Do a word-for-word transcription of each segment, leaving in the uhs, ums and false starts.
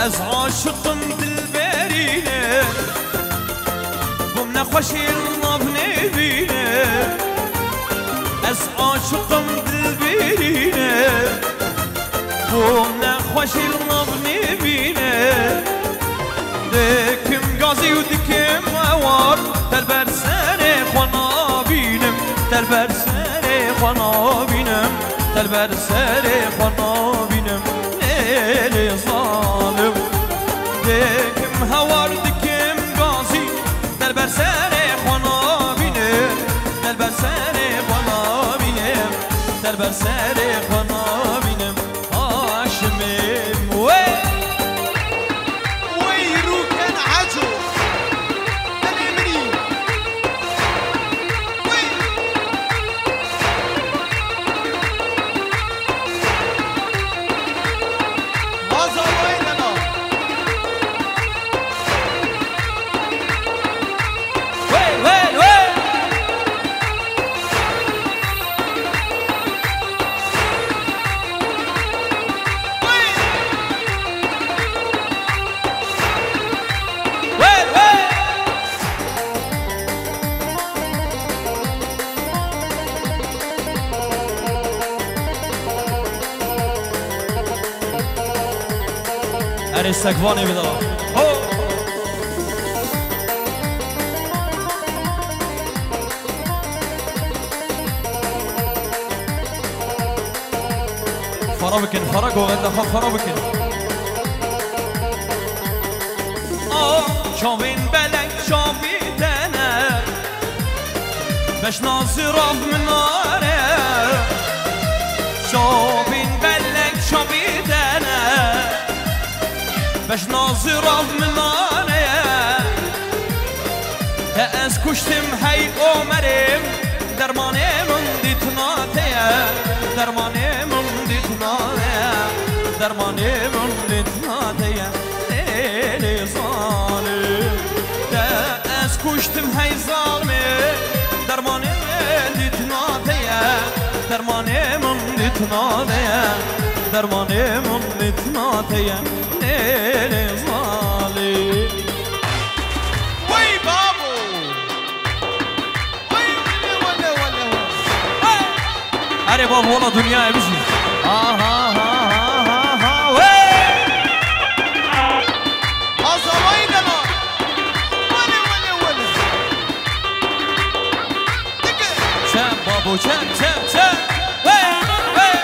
Ez aşiqim dilberîne, bûm nexweşî nav nêbîne. Ez aşiqim dilberîne, bûm nexweşî nav nêbîne. Dikim gazî û dikim hewar, te li ber serê xwe nabînim, te li ber serê xwe nabînim, te li ber serê xwe nabînim. Lê lê zalim, dikim hewar dikim gazî, te li ber serê xwe nabînim, te li ber serê xwe nabînim, te li ber serê xwe nabînim. Haşimê wê. Wey rûken eco. Tenê min î. Wey. Vaza wey nena. Wey, wey, wey. Erê sekvanê bida. Ho! Xera bikin, xera govenda xwe xera bikin. A, çavên belek çavî te ne. Beşna zirav min nare. Çavên belek çavî te ne. Beşna zirav min nare. Te ez kuştim hey Omerê, dermanê min dîtina te ye, dermanê min dîtina te ye, dermanê min dîtina te ye. Lê lê zalim, te ez kuştim hey zalimê, dermanê min dîtina te ye, dermanê min dîtina te ye, dermanê min dîtina te ye. Lê lê zalim. Wey babo! Wey wele wele wele wele. Hey! Erê babo, wala dinyayê bijî. Ha ha ha ha ha ha. Wey! Azawayî dema. Wele wele wele. Çem babo, çem, çem, çem. Hey, hey.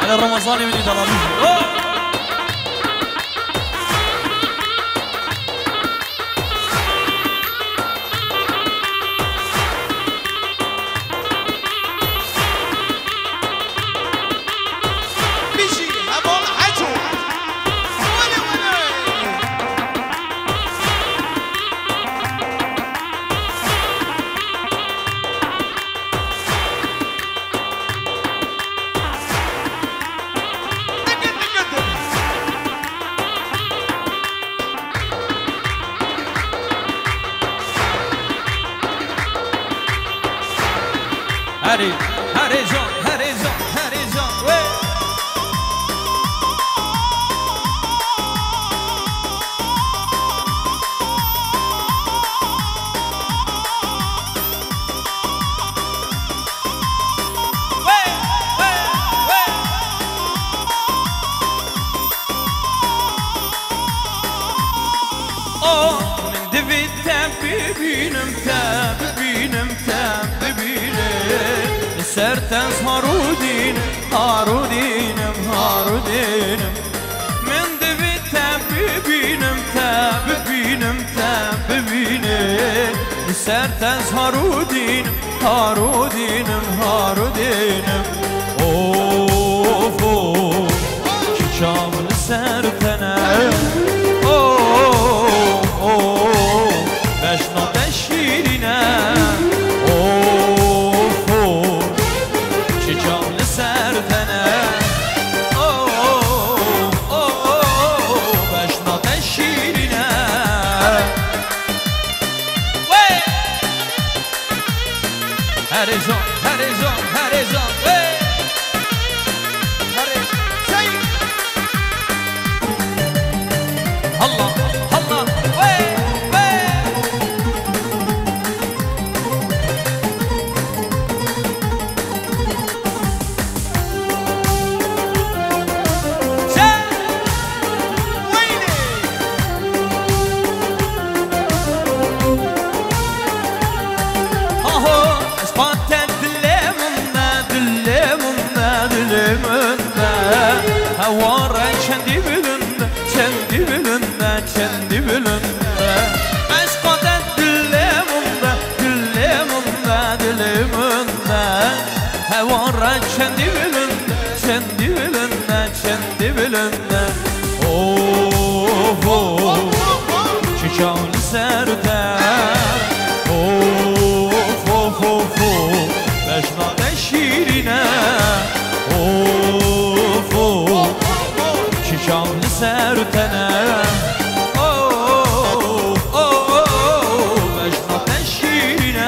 Hele Ramazanê min î dala bijî. Oh! Bijî heval Heco. Wele wele. Herê, herê can, herê can, herê can, wê. Wê, wê, wê. Oh, min divê te bibînim, te bibînim, te bibînim. Li ser te ez harûdînim, harûdînim, harûdînim. Min divê te bibînim, te bibînim, te bibînim. Li ser te ez harûdînim, harûdînim, harûdînim. Of, of, çiçan li ser te ne. Of, of, beşna te şîrîn e. Of, of, çiçan li ser te ne. Of, of, beşna te şîrîn e. Wey! Herê can, herê can, herê can. Ware çendî bilind e, çendî bilind e, çendî bilind e. Eşqa te dilê min de, dilê min de, dilê min de. Heware çendî bilind e, çendî bilind e, çendî bilind e. Of, of, çiçan li ser te. Of, of, of, of, bejna te şîrîn e. Of, of, çiçan li ser te ne. Of, of, of, bejna te şîrîn e.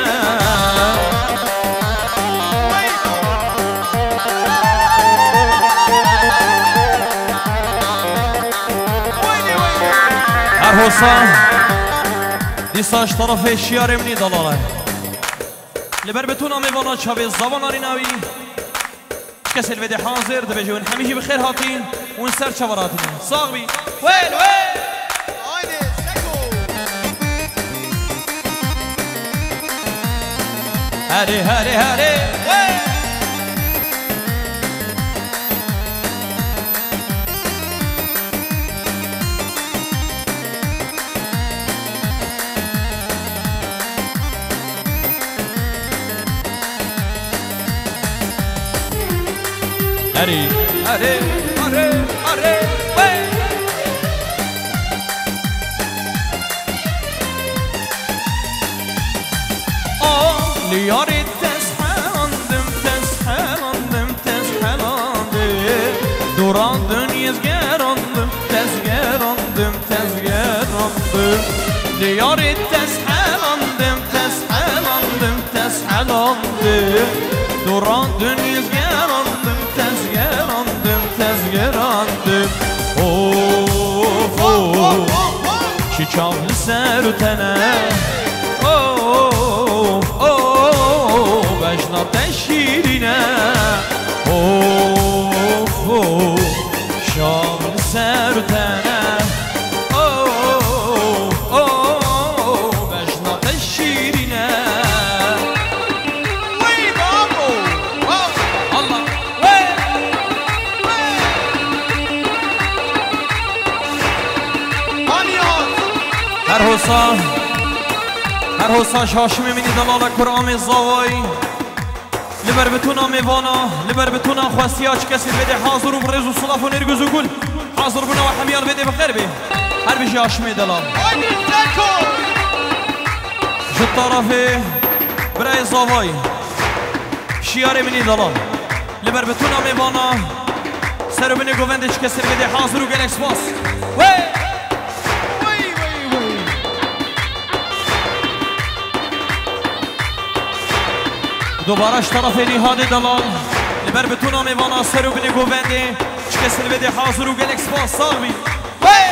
Her hosa, dîsa ji terefê şiyarê min î delal e. Li ber bi tûna mêvana çavê zavan arîna wî. Çi kesê li vê de hazir, dibêje hûn hemî jî bi xêr hatîn, hûn ser çavan hatîne. Sax bî. Wêl, wêl. Haydi, seko. Herê, herê, herê. Wêl. Erê, erê, erê, erê, wê. A, li yarê te zhelandim, te zhelandim, te zhelandim. Doran dinyê zgerandim, te zgerandim, te zgerandim. Li yarê te zhelandim, te zhelandim, te zhelandim. Doran dinyê zgerandim, te zgerandim, te zgerandim. Of, of, çiçan li ser te ne. Of, of, bejna te şîrîn e. Of, of, şam li ser te ne. Of, of, bejna te şîrîn e. Wey babo. Wow. Allah. Wey. Her hosa, her hosa ji Haşimê min î delal e, kur amê zavayî. Li ber bi tûna mêvana, li ber bi tûna xwestiya çi kesê vê de hazir û bi rêz û silaf û nêrgiz û gul hazir bûne we hemiyan vê de bi xêr bê. Her bijî Haşimê delal. Haydi Seko! Ji tarafê birayê zavayî. Şiyarê min î delal. Li ber bi tûna mêvana, ser û binê govendê çi kesê vê de hazir û gelek spas. Wey! Wey, wey, wey. Dubara ji terefê Nîhadê delal. Li ber bi tûna mêvana, ser û binê govendê çi kesê vê de hazir û gelek spas, sax bî. Wey!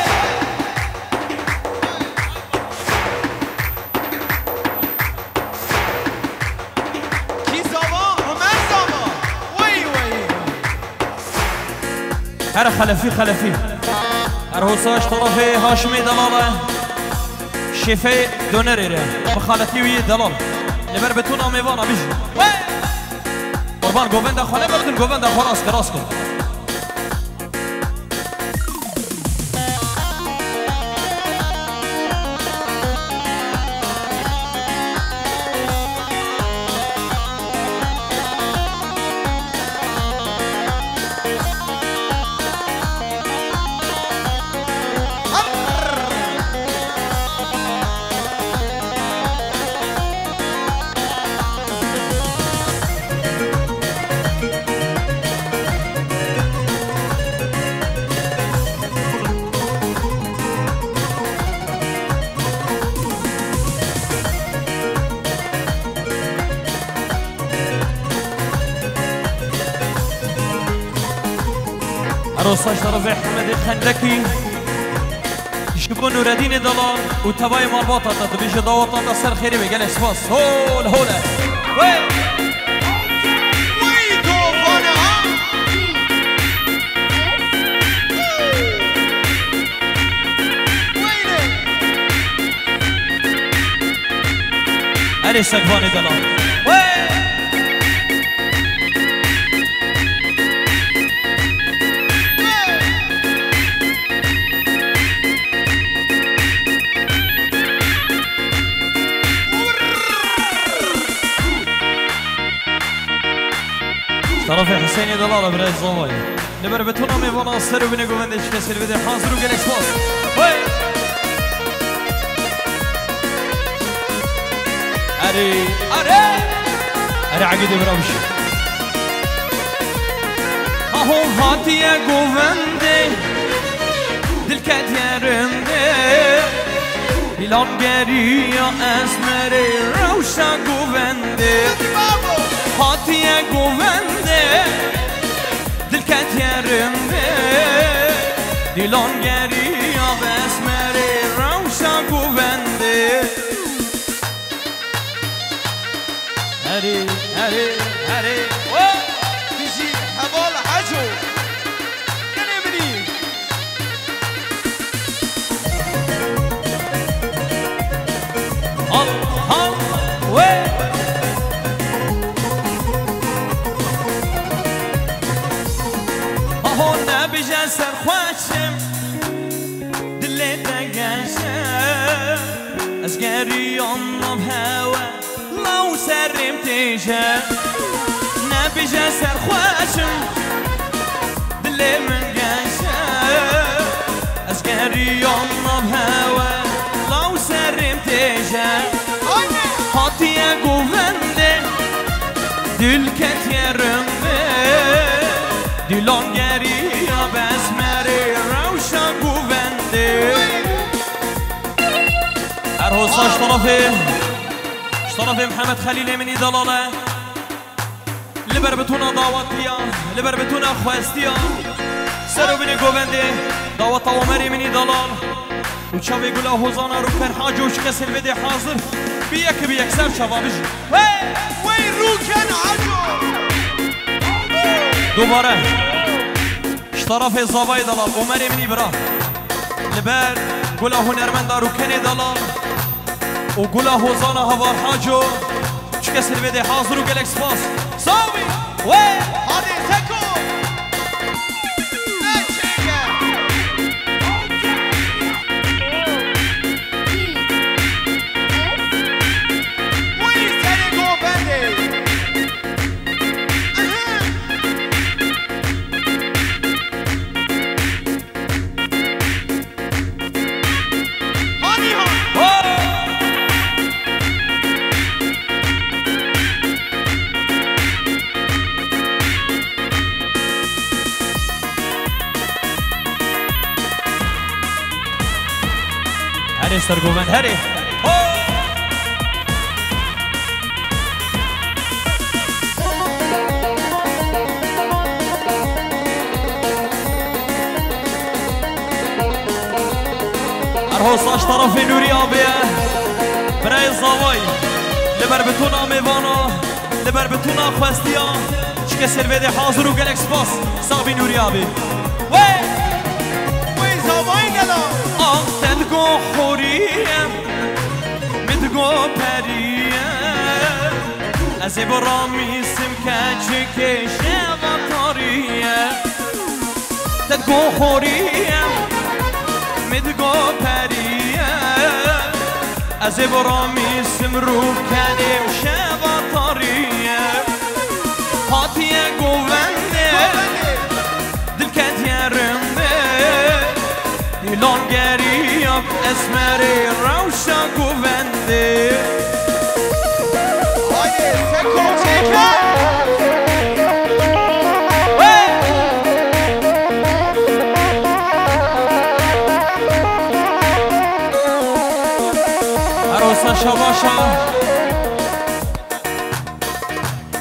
Kî zava? Omer zava. Wey, wey. Her xelefî, xelefî. Her hosa ji terefê Haşimê delal e. Şêfê donerê re. Bi xaletî wî delal. Li ber bi tûna mêvana bijî. Wey! Qurban, govenda xwe neberdin, govenda xwe rast kir, rast kir. Erosa ji terefê Hemedê Xendekî. Ji bo Nûredînê delal û tevayê malbata te dibêje daweta te ser xêrê be, gelek spas. Hol, hol e. Wey! Wey, tovane ha! Wey! Erê sekvanê delal. Wey! Husênê delal e, birayê zavayê. Li ber betûna mêvana ser û binê govendê çi kesê li vê de hazir û gelek spas. Hey! Erê, erê! Erê, Egîdê bira bijî. Aho hatiye govendê, dil ketiye rindê. Dîlan geriya Esmerê rewşa govendê. Hatiye govendê, dil ketiye rindê. Dîlan geriya Esmerê rewşa govendê. Herê, herê, herê. Bijî heval Heco. Gelê min î. Hal, hal, wê. Aho nebije serxweşim, dilê te geşe. Ez geriyam nav hewe. Law serrêm têje, nebêje serxweşim, dilê min geşe. Ez geriyam nav hewe, law serrêm têje. Hatiye govendê, dil ketiye rindê. Dîlan geriya Esmerê rewşa govendê. Her hosa ji tarafê Ji tarafê Mihemed Xelîlê min î delal e. Li ber bitûna dawetiya, li ber bitûna xwestiya. Ser û binê govendê, daweta Omerê min î delal. Û çavê gula hozana Rûken Haco û çi kesê li vê dê hazir. Bi yek bi yek ser çava bijî. Hey! Wey Rûken Haco! Dubare. Ji tarafê zavayê delal, Omerê min î bira. Li ber gula hunermenda Rûkenê delal. û gula hozana Havar Haco, çi kesê li vê dê hazir û gelek spas. Sawî! Wê! Hadê seko! Ne çêke! Wî serê govendê! Hanî ha! Herê sergovend, herê! Ho! Her hosa ji tarafê Nûrî abê ye. Birayê zavayî. Li ber bitûna mêvana, li ber bitûna xwestiya. Çi kesê li vê dê hazir û gelek spas. Sax bî Nûrî abê. Wê! Wê zavayî gela. Ah, te digo xorî ye. Min digo perî ye, ez ê biramîsim keçikê şeva tarî ye. Te digo xorî ye, min digo perî ye, ez ê biramîsim rûkenê şeva tarî ye. Hatiye govendê, dil ketiye rindê. Dîlan geriya Esmerê rewşa govendê. Haydi, seko çêke. Hey! Her hosa şabaşa.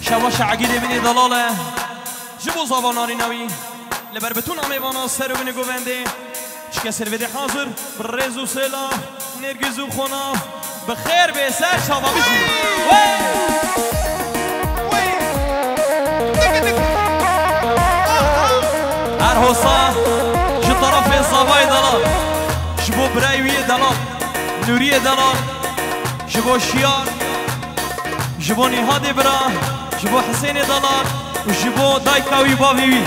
Şabaşa Egîdê min î delal e. Ji bo zava narîna wî. Li ber bitûna mêvana ser û binê govendê. Çi kesê li vê dê hazir, bi rêz û sêla, nêrgîz û xona, bi xêr bê ser çava bijî. Wey! Wey! Her hosa ji tarafê zavayê delal, ji bo birayê wî yê delal, Nûriyê delal, ji bo Şiyar, ji bo Nîhadê bira, ji bo Hisênê delal û ji bo dayika wî, bavê wî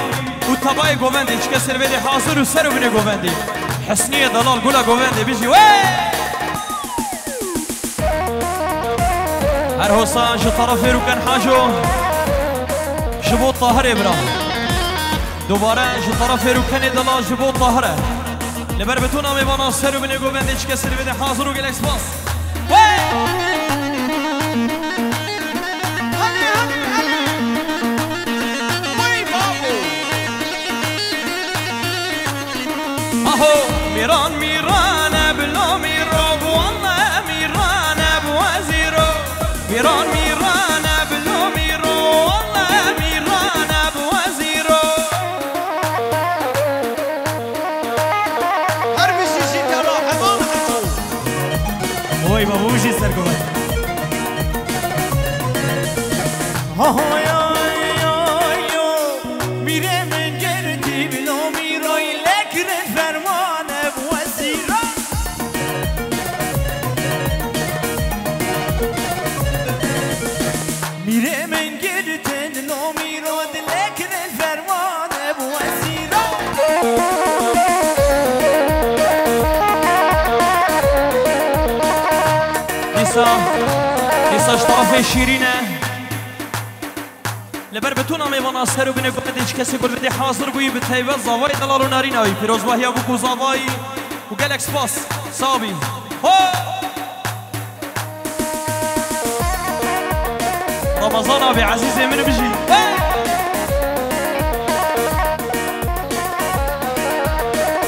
û tebayê govendê, çi kesê li vê dê hazir û ser û binê govendê. Hisniyê delal, gula govendê, bijî wê! Her hosa ji tarafê Rûken Haco, ji bo Tahirê bira. Dubare ji terefê rûkenê delal ji bo Tahir e. Li ber bitûna mêvana ser û binê govendê çi kesê li vê de hazir û gelek spas. Wey! Wey babo! Aho! Mîran, mîran e bilo mîro, welle mîran e bi wezîro. Mîran, mîran e bilo mîro, welle mîran e bi wezîro. Her bijî jî dela heman heto. Oy babo, jî ser gumet. Ha ha ya ya yo. Mîrê min girtî bilo mîroy, lê kirin ferman e bi wezîro. Mîrê min girtin lo mîro, dilê kirin ferman e bi wezîro. Dîsa, dîsa ji tarafê şîrîn e. Li ber bitûna mêvana ser û binê govendê çi kesê ku li vê dê hazir bûyî, bi taybet zavayê delal û narîna wî. Pîrozbahiya bûk û zavayî û gelek spas. Sax bî. Ho! Ramazan abi, ezîzê min bijî. Hey!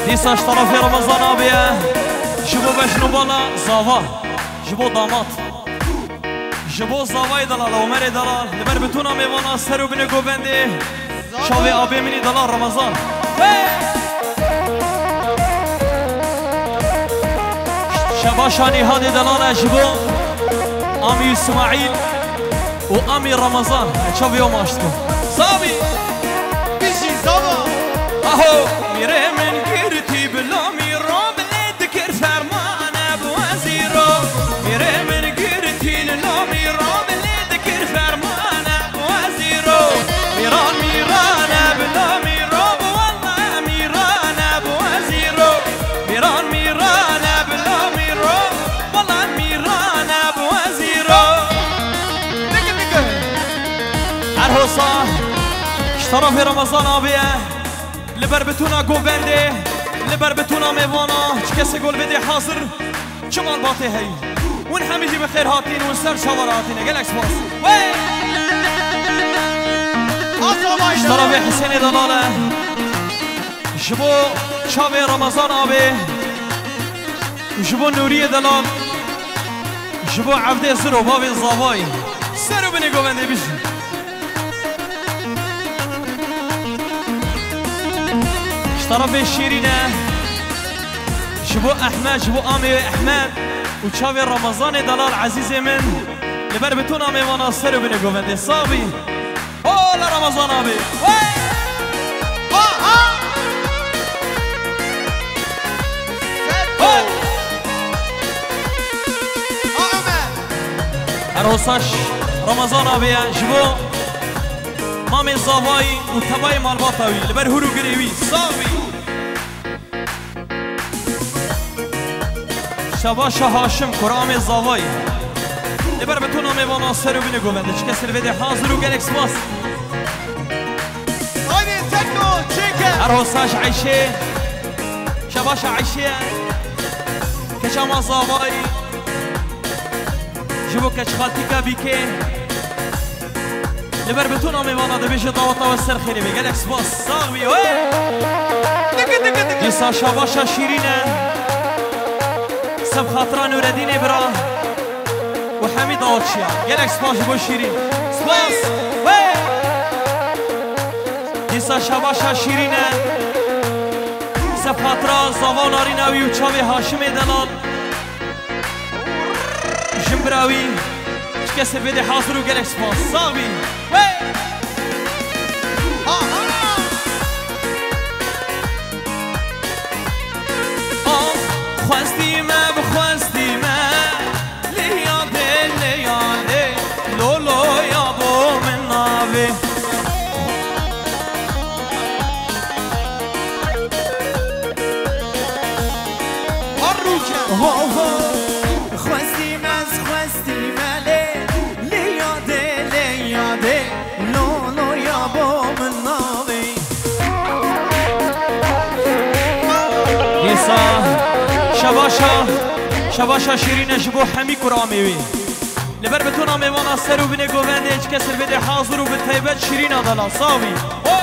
Dîsa ji tarafê Ramazan abi ye. Ji bo bejn û bala zava. Ji bo damat. Ji bo zavayê delal, Omerê delal, li ber bitûna mêvana ser û binê govendê, çavê abê min î delal Remezan. Şebaşa Nîhadê delal e ji bo amî Îsmaîl û amî Remezan. Çavê wan maç dikim. Sabî! Bijî zava! Aho! Mîrê min girtî bila mîro, bilê dikir ferman e bi wezîro. Mîrê min girtî li lo mîro, bilê dikir ferman e bi wezîro. Mîran mîran e bi lo mîro, bi welle mîran e bi wezîro. Mîran mîran e bi lo mîro, welle mîran e bi wezîro. Diki diki. Her hosa, ji tarafê Ramazan abi ye. Li ber bitûna govendê, li ber bitûna mêvana, çi kesê ku li vê dê hazir, çi malbatê heyî. Hûn hemî jî bi xêr hatîn, hûn ser çava re hatîne. Gelek spas. Wey! Ji tarafê Hisênê delal e. Ji bo çavê Ramazan abê û ji bo Nûriyê delal, ji bo Evdê Ziro, bavê zavayî. Ser û binê govendê bijî. Ji tarafê şîrîn e. Ji bo Ehmed, ji bo amê Ehmed û çavê Ramazanê delal ezîzê min. Li ber bitûna mêvana ser û binê govendê. Sax bî. Ola Ramazan abi. Hey! Aha! Hey! Her hosaş Ramazan abi ye, ji bo mamê zavayî û tevayê malbata wî, li ber hûr û girê wî, sax bî. Şebaşa Haşim, kuramê zavayî. Li ber bitûna mêvana ser û binê govendê, çi kesê li vê dê hazir û gelek spas. Haydi Seko, çêke. Her hosaş Eyşê. Şebaşa Eyşê. Keça ma zavayî. Ji bo keçxaltîka bîkê. Li ber bitûna mêvana dibêje daweta we ser xêrê be. Gelek spas. Sax bî. Hey! Diki, diki, diki. Dîsa şabaşa şîrîn e. Seb xatira Nûredînê bira. Û hemî dawetçiya. Gelek spas ji bo şîrîn. Spas. Hey! Dîsa şabaşa şîrîn e. Seb xatira zava û narîna wî û çavê Haşimê delal. Jin bira wî, çi kesê vê dê hazir û gelek spas. Sax bî. Wey! Aha! Ah, xwestî me, bi xwestî me, lê yadê, lê yadê, lolo ya bo min navê. Ho, ho. Xwestî me, ez xwestî me lê, lê yadê, lê yadê, lo, lo ya bo min navê. Sa, şebaşa, şebaşa şîrîne ji bo hemî kuramê wî. Li ber bitûna mêvana ser û binê govendê çike sirvêdê hazir û bi taybet şîrîna dela. Sax bî. Ho!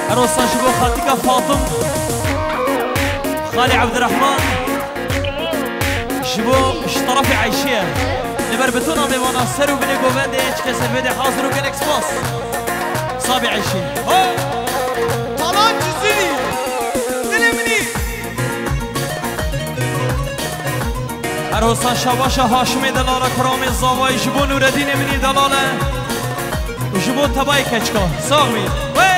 Her wisa ji bo xaltîka Fatim, xalê Evdirehman, ji bo ji terefê Eyşê ye. Li ber bitûna mêvana ser û binê govendê çike sirvêdê hazir û gelek spas. Sabê Eyşê. Ho! Talan Cizîrî, dilê min î. Her wisa şabaşa Haşimê delal e, kuramê zavayî ji bo Nûredînê min î delal e. Û ji bo tebayê keçika. Sax bî. Wê!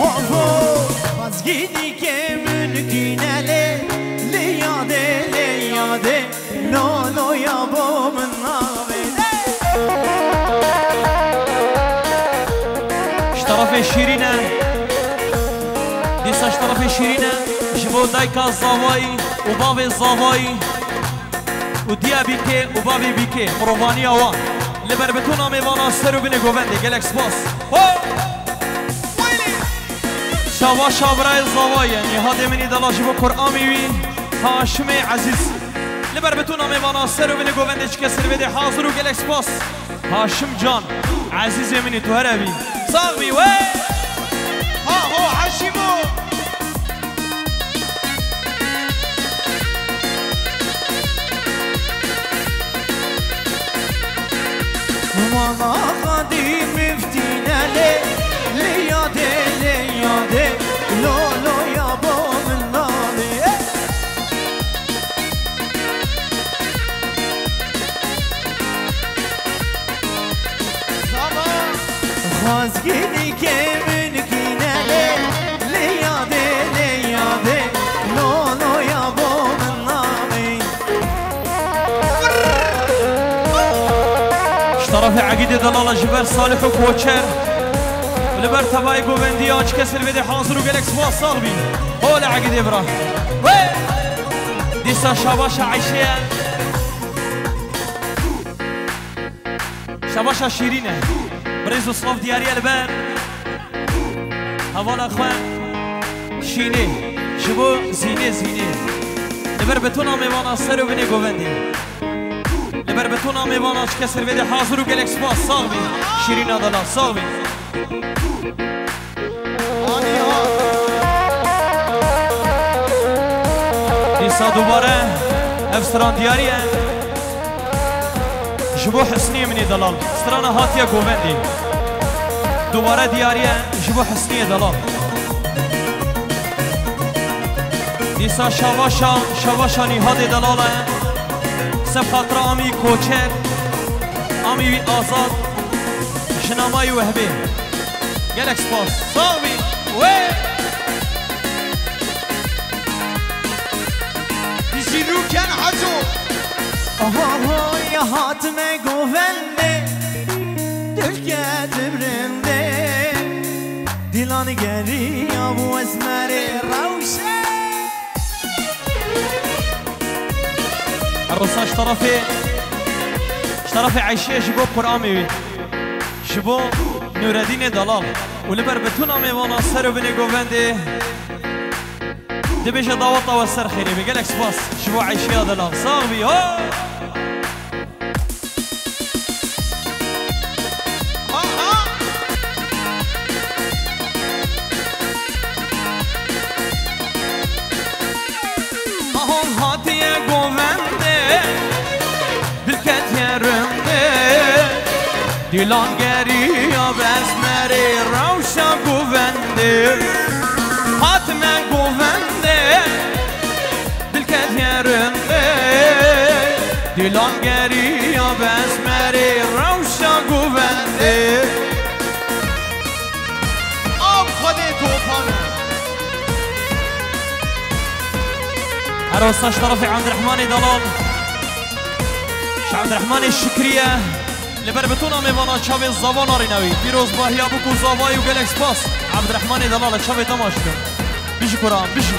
Ovo, vazgînî ke min kîne lê, lê yadê, lê yadê. Lolo ya bo min navê de. Ji terefê şîrîne. Dîsa ji terefê şîrîne. Ji bo dayka zavayî û bavê zavayî û diya bîkê û bavê bîkê. Mirovaniya wan. Li ber bitûna mêvana ser û binê govendê. Gelek spas. Ho! Şabaşa birayê zavayê, nîhadê min î dela ji bo kuramê wî, Haşimê Ezîz. Li ber bitûna mêvana ser û binê govendê çike sirvêdê hazir û gelek spas. Haşim can, Ezîzê min î tu here bî. Sax bî wê. Ha ho Haşîmo. Mala xadî miftîne lê, lê yadê, lê yadê, lo, lo ya bo min nalê. Xwazgînî ke min kîne lê, lê yadê, lê yadê, lo, lo ya bo min nalê. Ji terefê Egîdê delal e ji ber Salih û Koçer. Li ber tebayê govendî ya çike sirvêdê hazir û gelek spas sax bî. Hole Egîdê bira. Wê! Dîsa şabaşa Eyşê ye. Şebaşa şîrîn e. Birêz û silav diyarî ye li ber hevala xwe Şînê. Ji bo Zînê, Zînê. Li ber betona mêvana ser û binê govendê. Li ber betona mêvana çike servê de hazir û gelek spas. Sax bî. Şîrîna delal, sax bî. Dîsa dubare ev stran diyarî ye. Ji bo Husniyê min ê delal. Strana hatiye govendê. Dubare diyarî ye ji bo Husniyê delal. Dîsa şavaşa, şavaşa Nîhadê delal e. Seb xatira amî koçer, amî wî azad, ji namay Wehbê. Gelek spas. Sax bî. Wê. Dijî rûken Haco. Aha, ya hatime govendê, dilke dibrindê. Dilan geriya bu ezmerê rewşe. Her wisa ji terefê, ji terefê Eyşê ji bo Quramê wî. Ji bo Nûredînê delal û li ber betûna mêvana ser û binê govendê dibêje daweta we ser xêrê be. Gelek spas ji bo Eyşiya delal. Sax bî. Ho! Aha! Ahon hatiye govendê. Dilketiye rindê, dilan geriya bezmerê rewşa govendê. Hatime govendê, dilketiye rindê, dilan geriya bezmerê rewşa govendê. Av Xwedê tofan e. Her wisa ji terefê Evdirehmanê delal. Ji Evdirehmanê Şikriye. Li ber betûna mêvana çavê zava narîne wî. Pîrozbahiya bûk û zavayî û gelek spas. Evdirehmanê delal e çavê dema şikin. Bijî kuran, bijî.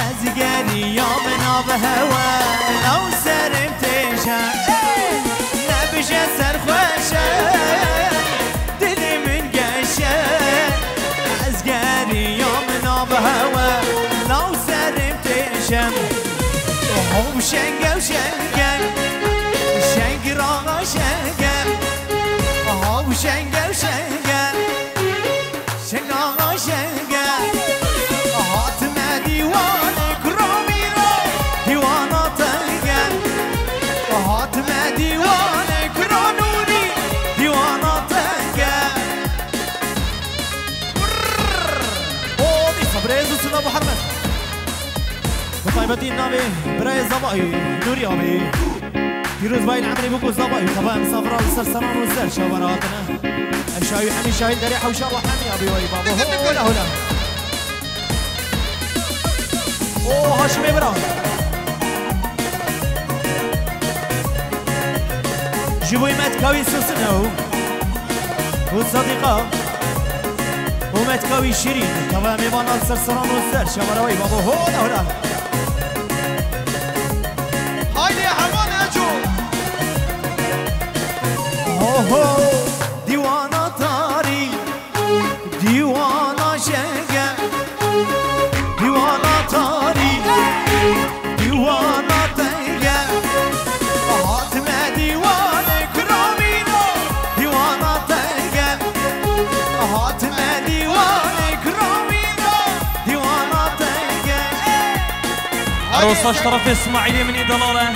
Ez geriya min av hewa, law serê min têşe. Nebije serxweşe, dilê min geşe. Ez geriya min av hewa, law serê min têşe. Haw şenge û şenge, şeng raxa şenge. Haw şenge û şenge. Şenga şenge, hatime dîwanê kura Mîra, dîwana tenge. Hatime dîwanê kura Nûrî, dîwana tenge. O, dîsa birêz û sila Muhammed. Bi taybetî navê birayê Zavayî, Nûrî abî. Pîrozbayî li emrê bû ku Zavayî, tava em safra li ser seran û ser şawara hatine. Ev şawî hemî şahî derê hewşa wa hemî abî wayî babo. Hola, hola. O Haşimê bira. Ji bo Îmet Kawî Sisine û, û Sadiqa. Û Îmet Kawî Şirîn. Tava em ê vana li ser seran û ser şawara wayî babo. Hola, hola. Haydi heman Eco. Oho, dîwana tarî, dîwana şenge, dîwana tarî, dîwana tenge. Hatime dîwanê kura Mîra, dîwana tenge. Hatime dîwanê kura Mîra, dîwana tenge. Her wisa ji terefê Smaîlê min ê delal e.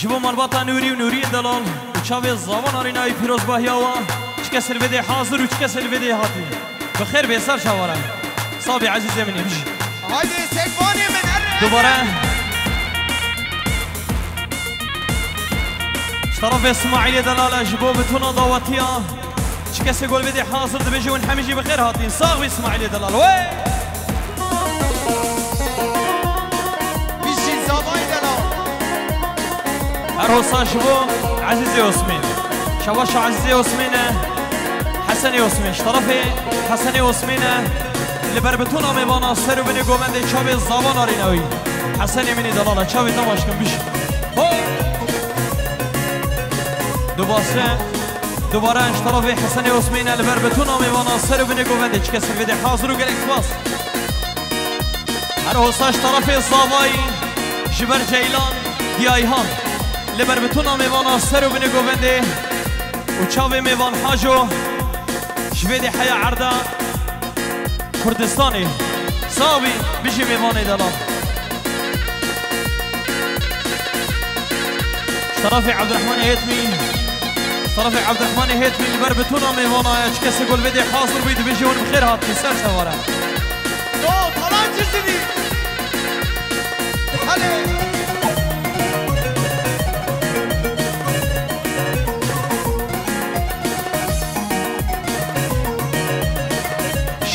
Ji bo malbata Nûrî û Nûriyê delal û çavê Zavan Arînayê pîrozbahiya wa, çi kesê li vê dê hazir û çi kesê li vê dê hatî. Bi xêr bê ser çawa re. Sabî ezîzê min ê bijî. Haydi sekvanê min, erê. Dubare. Ji terefê Smaîlê delal e ji bo bitûna dawetiya. Çi kesê ku li vê dê hazir dibêje hûn hemî jî bi xêr hatîn. Sax bî Smaîlê delal. Wey! Bijî Zavayî delal. Her hosa ji bo Ezîzê Osmên. Şebaşa Ezîzê Osmên e. Hesenê Osmên. Ji terefê Hesenê Osmên e. Li ber bitûna mêvana ser û binê govendê çavê Zavan Arînawî. Hesenê min ê delal e. Çavê te maşkin bijî. Ho! Dubase. Dubare ji terefê Hesenê Osmên e li ber bitûna mêvana ser û binê govendê çi kesê vê dê hazir û gelek spas. Her hosa ji terefê Zavayî ji ber Ceylan Diyayhan li ber bitûna mêvana ser û binê govendê û çavê mêvan Haco ji vê dê heya erda. Kurdistanê. Sax bî, bijî mêvanê delal. Ji terefê Evdirehmanê Hêtmî, ji terefê Evdirehmanê Hêtmî li ber bitûna mêvana ye. Çi kesê ku li vê dê hazir bû, dibêjî hûn bi xêr hatî ser çawa re. Yo, Talan Cizîrî. Helê.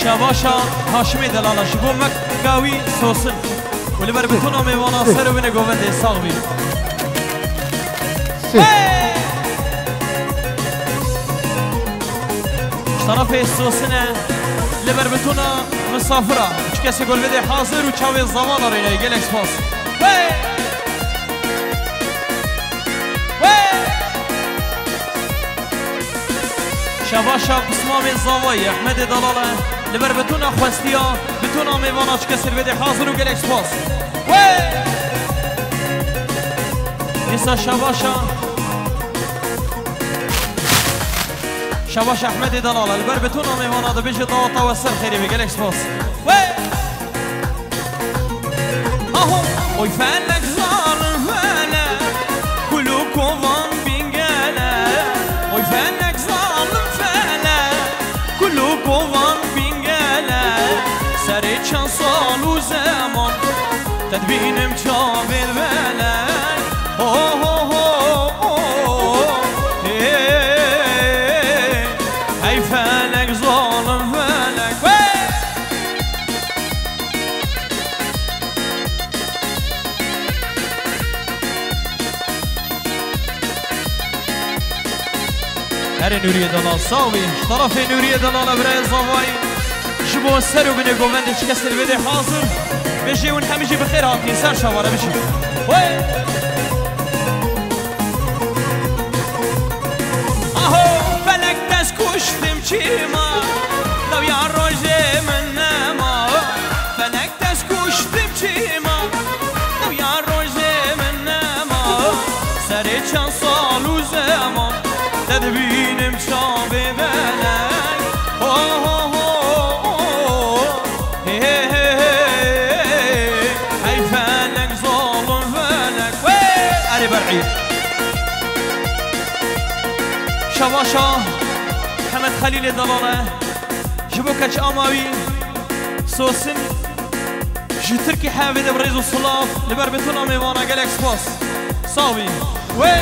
Şebaşa Haşimê delala ji bo Mekka wî sosin. Û li ber bitûna mêvana ser û binê govendê sax bî. Hey! Ji terefê sosin e, li ber bitûna misafira. Çi kesê ku li vê dê hazir û çavê Zavan Arînayê, gelek spas. Hey! Hey! Şebaşa pismamê Zavayî Ehmedê delal e. Li ber bitûna xwestiya, bitûna mêvana çi kesê li vê dê hazir û gelek spas. Wey! Dîsa şebaşa, şebaşa Ehmedê delal e. Li ber bitûna mêvana dibêje daweta we ser xêrê be, gelek spas. Wey! Aho! Oy felek zalim felek, kul û kovan bingele. Oy felek zalim felek, kul û kovan bingele. Serê çend sal û zeman, te dibînim çavê felek. Ho, ho, ho, ho, hey, hey felek zalim felek. Hey! Erê Nûriyê delal, sax bî. Ji terefê Nûriyê delal e, birayê Zavayî. Ji bo ser û binê govendê çi kesê li vê dê hazir, bêjê hûn hemî jî bi xêr hatin, ser çavara bijî. Wey! Aho, felek dest kuştim çima, dawiya rojê min nema. Felek dest kuştim çima, dawiya rojê min nema. Serê çend sal û zeman, te dibînim çavê belek. Ho, ho, ho, ho. Hey, hey, hey, hey, hey. Hey felek, zolum felek. Wey! Erê ber'î. Şevaşa Hemed Xelîlê Delale. Ji bo keç ama wî sosin. Ji Tirkî hevê de bi rêz û silav li ber Betûna mêvana, gelek spas. Sax bî. Wey!